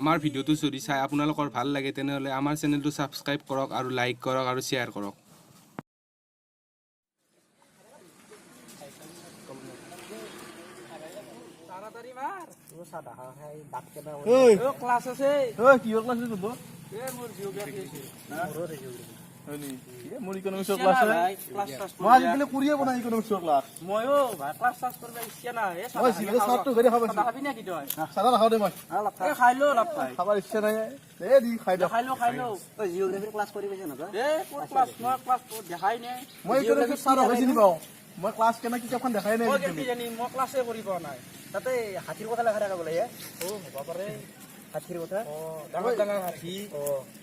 আমাৰ ভিডিঅ'টো যদি চাই আপোনালোকৰ ভাল লাগে, তেনেহ'লে আমাৰ চেনেলটো ছাবস্ক্ৰাইব কৰক আৰু লাইক কৰক আৰু শ্বেয়াৰ কৰক। মই ক্লাছ কেনে কিতাপখন দেখাই নাই, মই ক্লাছে কৰি পোৱা নাই। তাতে হাতীৰ কথা লেখা থাকে বোলে। অ, হ'ব পাৰে। হাতীৰ কথা, ডাঙৰ ডাঙৰ হাতী। অ,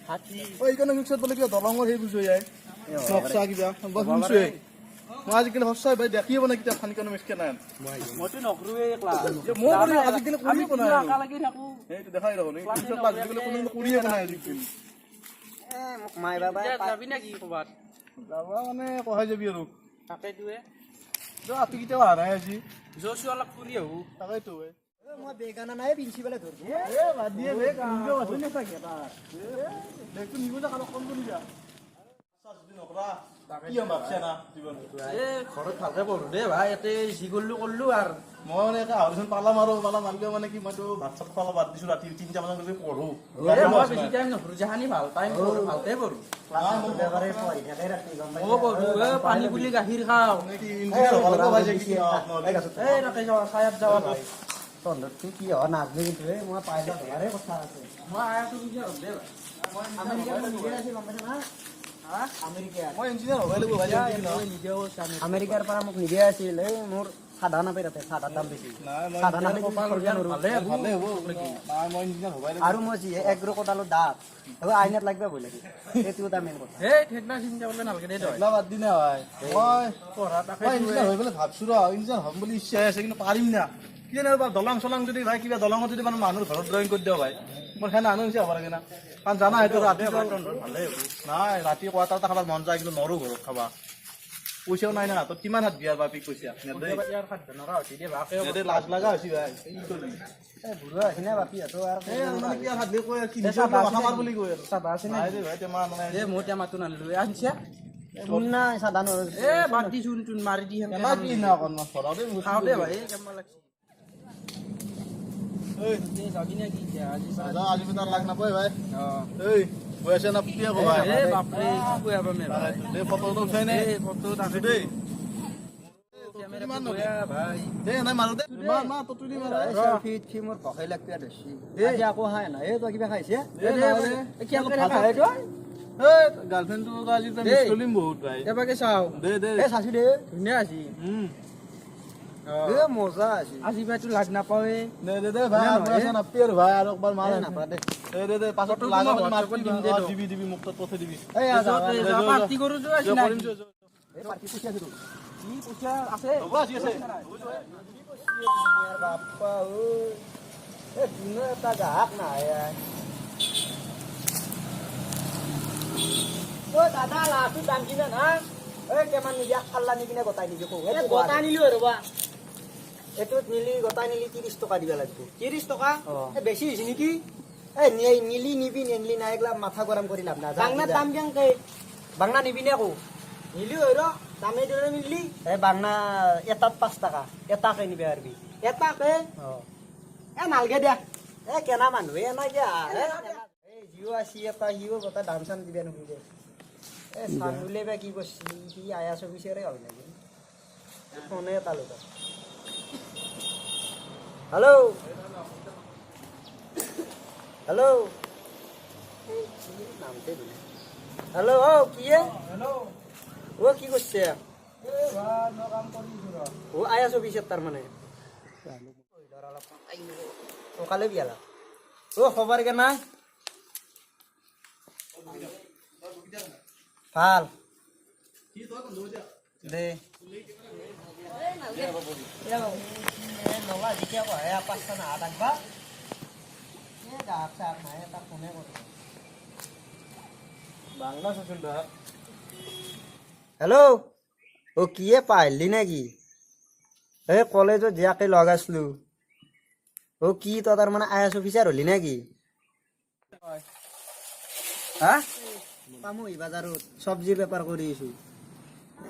হাতী। অ, ইকনমিক্সত বোলে কিবা দলঙৰ সেই বুজো যায় নক্সা কিবা শুনছোৱে মই। আজিকালি সঁচাই ভাই দেখিয়ে পোৱা নাই কিতাপখন ইকনমিক্স কেনে। মইতো নকৰোৱে ক্লাছ। মই কৰি আজিকালি কৰিয়ে পোৱা নাই। একেলগে থাকো। সেইটো দেখাই দেখোন, ইকনমিক্সৰ ক্লাছ আজিকালি কোনো কৰিয়ে পোৱা নাই আজিকালি। এ মোক মাই বাবাই যাবি নেকি ক'ৰবাত? যাবা মানে কহাই যাবি আৰু। তাকেইটোৱে। আপি কেতিয়াও অহা নাই আজি। য'ছো অলপ ফুৰি আহো। তাকেইতো। মই বেগানা নাই, প্ৰিন্সিপালে ধৰিব। এ বাদ দিয়ে বেগ নিব আছে বেগটো নিব যা, কাৰোবাক কম কৰি যা। কি ভাবছা না জীৱন? এ ঘৰত ভালকে পঢ়ো দেই ভাই, ইয়াতে যি কৰিলো কৰিলো আৰু। মই মানে এটা আলোচনা পালাম আৰু পালাম মাৰিলেও মানে কি, মইতো ভাত চাত খোৱা বাদ দিছো, ৰাতি 3টা মানত পঢ়ো। মই বেছি টাইম নপঢ়ো, যেহানি ভাল টাইম পঢ়ো, ভালকে পঢ়ো। ময়ো পঢ়ো। পানী বুলি গাখীৰ খাওঁ। এই তাকে যাওঁ, চায়াত যাওঁ ভাই। তহঁতৰটো কি হয় নাজানো, কিন্তু মই পাইলট হোৱাৰে কথা আছে। মই আয়াটো বুজি হ'ম দেই ভাই। আমেৰিকাৰ পৰা মোক নিদিয়া আছিল। এই মোৰ চাধা নাপায় তাতে, চাধাৰ দাম বেছি। আৰু মই যি এগ্ৰ কটালো দাঁত আইনাত লাগবা ভয় লাগে, সেইটো এটা মেইন কথা। ভাবছো ৰ ইঞ্জিনিয়াৰ হ'ম বুলি ইচ্ছা আছে, কিন্তু পাৰিম না কিজানি। দলং চলং যদি ভাই কিবা দলঙত যদি মানে মানুহৰ ঘৰত ড্ৰয়িং কৰি দিওঁ ভাই, মোৰ সেনে আনো হ'ব লাগে না। কাৰণ জানা সেইটো ৰাতি নাই, ৰাতি কোৱাটাৰ খাবাৰ মন যায়, কিন্তু নৰো ঘৰত খাবা। পইচাও নাই না হাতত, কিমান হাত বিয়াৰ বাপি পইচা লাজ লগা হৈছে ভাই। মজা আছে। আজি ভাই লাগ নাপাৱে। দে ভাই, ভাই আৰু একবাৰ মাৰ দে। দে দে পাছত দিবি দিবি মোক তাত পঠাই দিবি। পাৰ্টি কৰো আছে। বাপ্পা ঐ, এটা গ্ৰাহক নাই। ঐ দাদা, লাহটোৰ দাম কিমান হা? ঐ কিমান নিবি? খাল্লা নি কিনে গোটাই নিবি? গোটাই নিলো আৰু বা এইটোত নিলি, গোটাই নিলি 30 টকা দিব লাগিব। 30 টকা বেছি হৈছে নেকি? এ নিলি নিবি, নেনিলি নাই, এইগিলা মাথা গৰম কৰি লাভ নাই। বাংনাৰ দাম কেনেকে? বাংনা নিবি নে আকৌ? নিলি হৈ ৰ, দামে দৰে মিললি। এই বাংনা এটাত 5 টকা, এটাকে নিবি পাৰিবি। এটাকে? এ নালগে দিয়া, এ কেনা মানুহে নাই দিয়া। এই জিঅ' আছে এটা, সিও গোটাই দাম চাম দিবা নোখোজে। এ চানুলে বা কি কৰছি, সি আয়া অফিচাৰে হ'ল নেকি? ফোনে এটা ল'বা। হেল্ল' হেল্ল', নামতে দিলে। হেল্ল', অ কি অ কি কৰিছে? অ আয়া অফিচাৰ তাৰমানে সকালে বিয়ালা। অ খবৰ কেনা? ভাল দে। হেল্ল' অ কিয়ে পাহৰিলি নেকি? এই কলেজত জীয়াকে লগ আছিলো। অ কি তই তাৰমানে I S officer হ'লি নেকি? হা? পামহি বজাৰত চব্জিৰ বেপাৰ কৰি আছো।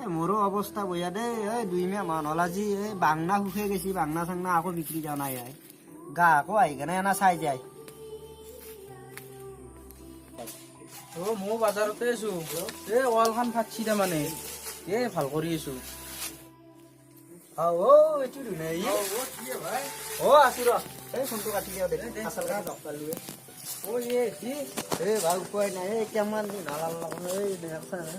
এ মোৰো অৱস্থা বঢ়িয়া দেই। এই 2 মাহ মান হ'ল আজি, এই বাংনা শুকাই গৈছি, বাংনা চাংনা আকৌ বিক্ৰী যোৱা নাই। আই গা আকৌ আহি কেনে এনা চাই যায়। অ, ময়ো বজাৰতে আছো। এই ৱালখন ফাটছি তাৰমানে, এই ভাল কৰি আছো। অ, এইটো ধুনীয়া ই। অ, আছো ৰ। এই ফোনটো কাটি দিয়া দে, আচল কথা লগ পালোৱে। অ, এই কি? এই ভাল উপায় নাই। এই কিমান দিন হ'ল আল্লাহ, এই দেখছা না,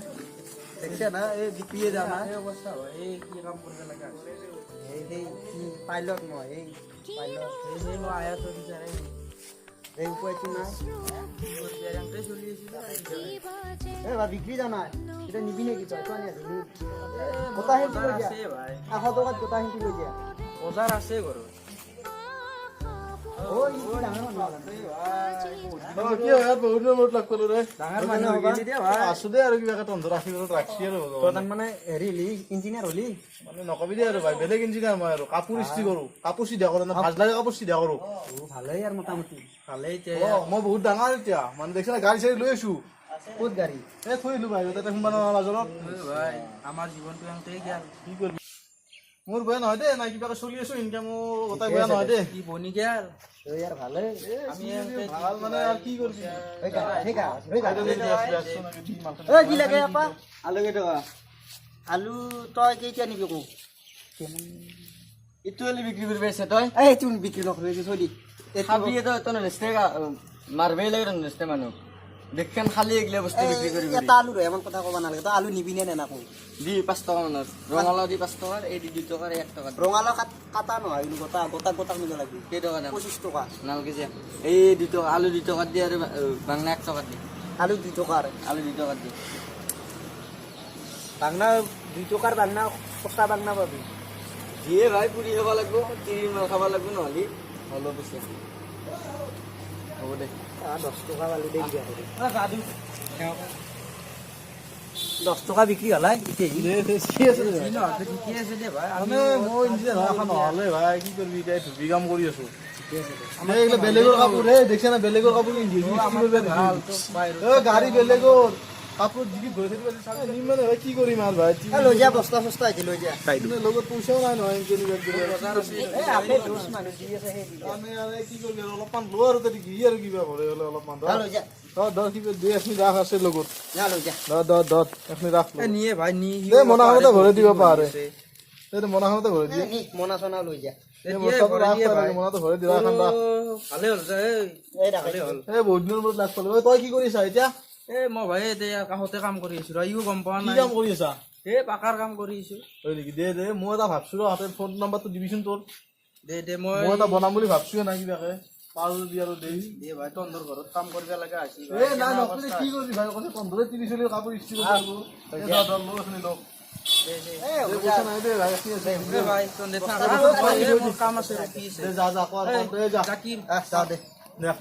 দেখছা না, এই বিক্ৰীয়ে যোৱা নাই। এই অৱস্থা হয়, এই কি কাম কৰিব লগা হৈছে। এই সেই কি পাইলট, মই এই পাইলট। এই সেই মই আয়া অফিচাৰে। এই উপায়টো নাই। কি কৰিবি আৰু, এনেকে চলি আছো। এই বা বিক্ৰী যোৱা নাই, এতিয়া নিবি নেকি তই? তই আনি গোটা খেতি লৈ যা। আছে ভাই। 100 টকাত গোটা খেতি লৈ যা। বজাৰ আছে ঘৰত। অ, ই কি ডাঙৰ মানুহ হ'ল? অ, কি হয় ইয়াত, বহুত দিনৰ মূৰত লগ পালো ৰে। ডাঙৰ মানুহ হৈ গেলি দে ভাই। আছো দে আৰু কিবাকে তহঁতৰ আশীৰ্বাদত ৰাখছি আৰু তই ভগৱানে। তাৰমানে হেৰি হলি, ইঞ্জিনিয়াৰ হলি? মানে নকবি দে আৰু ভাই, বেলেগ ইঞ্জিনিয়াৰ মই আৰু কাপোৰ ইস্ত্ৰি কৰো, কাপোৰ চিধা কৰো না, ভাজ লাগে কাপোৰ চিধা কৰো। অ, ভালেই আৰু মোটামুটি। ভালেই এতিয়া। অ, মই বহুত ডাঙৰ এতিয়া মানে, দেখিছ না, গাড়ী চাড়ী লৈ আছো। ক'ত গাড়ী? এই থৈ আহিলো বাহিৰত, তাতে সোমবা নোৱাৰা বাজাৰত। ঐ ভাই, আমাৰ জীৱনটো এনেকে গেল। কি কৰিবি, মোৰ বেয়া নহয় দেই, নাই কিবাকে চলি আছো, ইনকামো গোটাই বেয়া নহয় দেই। কি বনি গেল। তই আৰু ভালেই। আমি এনেকে ভাল মানে আৰু কি কৰিবি। এই গা, সেই গা, সেই গা। ঐ, কি লাগে আপা? আলু কেইটকা? আলু তই কেইটা নিবি কো। ইটো আলু বিক্ৰী কৰিব আছে তই? এই তোৰ বিক্ৰী নকৰিবি, এইটো থৈ দি এইটো। খাবি তই, তই নেচতে মাৰবেই লাগে, নেচতে মানুহ দেখখান খালি এইগিলা বস্তু বিক্ৰী এই, কৰি এটা আলু এমন কথা ক'ব নালাগে। তই আলু নিবি নে নাকো? দি 5 টকা মানৰ ৰঙালাও দি, 5 টকাৰ এই দি 2 টকাৰ, 1 টকা। ৰঙালাও কাটা নহয়, এইটো গোটা গোটা গোটা নিব লাগিব। কেইটকা দাম? 25 টকা। নালগে যা। এই 2 টকা আলু 2 টকাত দি আৰু বাংলা 1 টকাত দি। আলু 2 টকাৰ? আলু 2 টকাত দি। বাংনা 2 টকাৰ, বাংনা সস্তা বাংনা পাবি। দিয়ে ভাই, পুৰি খাব লাগিব, তিৰি মাল খাব লাগিব, নহ'লে অলপ বেছি হ'ব দে। 10 টকা পালো দেই, কিবা কৰি 10 টকা বিক্ৰী হ'লাই এতিয়া। ঠিকে আছে দে ভাই। মানে মই ইঞ্জিনিয়াৰ হোৱা এখন নহ'লে ভাই, কি কৰিবি, এতিয়া ধুবি কাম কৰি আছো। এইগিলা বেলেগৰ কাপোৰ হে, দেখিছা না, বেলেগৰ কাপোৰ পিন্ধি আছো, ইস্ত্ৰি কৰিব দিছো। অ, গাড়ী বেলেগৰ কাপোৰ জিকি ভৰি থাকিব নিম মানে ভাই, কি কৰিম আৰু ভাই? এই লৈ যা, বস্তা চস্তা আহিছে, লৈ যা। মানে লগত পইচাও নাই নহয়, এনকে নিব গ'লে। এই আপে দোষ মানুহ যি আছে সেই দি যা। মানে আৰু কি কৰিবি আৰু, অলপমান ল আৰু তাতে কি আৰু কিবা ভৰে হ'লে অলপমান যা, লৈ যা। ধৰ ধৰ, কিবা দুই এখিনি ৰাখ আছে লগত। যা, লৈ যা। ধৰ ধৰ ধৰ, এখিনি ৰাখ লগত। নিয়ে ভাই, নি। দে, মোনাখনতে ভৰাই দিব পাৰে। এই মোনাখনতে ভৰাই দিয়ে। এই নি, মোনা চোনা লৈ যা। এই বস্তাটো ৰাখ তই, মোনাটো ভৰাই দি ৰাখ এখন ৰাখ। ভালে হ'ল যা, এই। এই ৰাখ। হ'ল। এই বহুত দিনৰ মূৰত লাগ পালো। ঐ, তই কি কৰিছা এতিয়া? এই মই ভাই এতিয়া কাষতে কাম কৰি আছো ৰ, ইও গম পোৱা কি নাই। কাম কৰি আছা? এই পাকাৰ কাম কৰি আছো। হয় নেকি? দে দে, মই এটা ভাবছো ৰ, হাতে ফোন নাম্বাৰটো দিবিচোন তোৰ। দে দে, মই মই এটা বনাম বুলি ভাবছো নাই কিবাকে, পাৰো যদি আৰু দেই। দে ভাই, তহঁতৰ ঘৰত কাম কৰিব লগা হৈছে। এ নাই, নকৰি কি কৰিবি ভাই, কৈছে 15-30 চলিৰ কাপোৰ ইস্ত্ৰি কৰিব লাগিব। এই ধৰ ধৰ, ল এখিনি ল। দে দে। এই দে, পইচা নাই দে ভাই, এখিনি আছে। দে ভাই, তহঁতে থাক। এই মোৰ কাম আছে, ৰখি আছে। দে, যা যা, কৰ কৰ, দে যা। জাকিৰ। আহ, যাওঁ দে। দে।